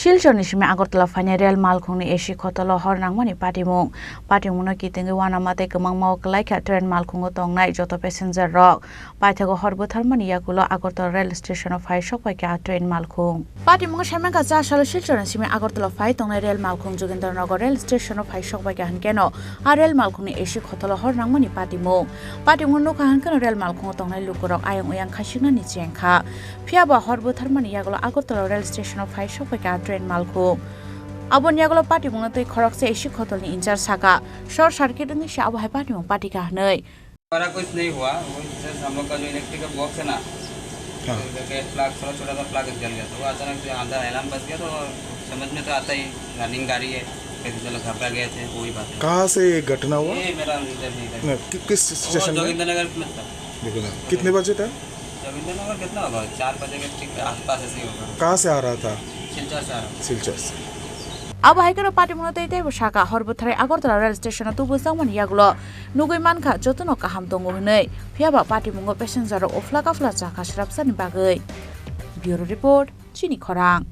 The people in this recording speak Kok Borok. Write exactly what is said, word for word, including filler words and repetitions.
Silchorni simi Agartala phainai rel malkhungni A C khotolo hor nangmani patimung. Patimungno kitingwi uanama tei kwmangmao kwlaikha train malkhungo tongnai joto passenger rok. Paithago hor bwtharmani yagulo Agartala rel stationo phai sokpaikha a train malkhung. Patimungo saimankha cha salo Silchorni simi Agartala phai tongnai rel malkhung Jogendra Nagar rel stationo phai sokpaikha hwnkeno a rel malkhungni A C khotolo hor nangmani patimung. Patimung nukha hwnkeno rel malkhungo tongnai lukurok ayang oyang khaisiknani chengkha. Phiyaba hor bwtharmani yagulo Agartala rel stationo phai sokpaikha a train malkhung. Aboni yagulo patimungno tei khoroksa A C khotolni in charge saka, short circuit wngwi se abo hai patimung patikha hwnwi. हमारा कुछ नहीं हुआ, वो जस्ट हम लोग का जो electrical box है ना, हाँ। तो इधर का प्लग, थोड़ा छोटा सा प्लग जल गया, तो वो अचानक से अंदर अलार्म बज गया, तो समझ में तो आता ही, रनिंग गाड़ी है, पैसेंजर लोग घबरा गए थे, वही बात है। कहाँ से ये घटना हुआ? ये मेरा इधर नहीं, इधर। नहीं, कि-, किस वो स्टेशन में? जोगिंदर नगर में था। देखो ना, कितने बजे था? जोगिंदर नगर कितना होगा? चार बजे के ठीक आसपास ऐसे ही होगा। कहाँ से आ रहा था? सिलचर से आ रहा था। सिलचर से। Abo hai kheno patimungno tei teibo saka, hor bwtharai Agartala rel stationo tubu changmani yagulo nugwi mankha jotono kaham tongo hwnwi. Phiyaba patimungo passenger rok uphla kaphla chakha swrapsani bagwi. Bureau Report, Chini Khorang.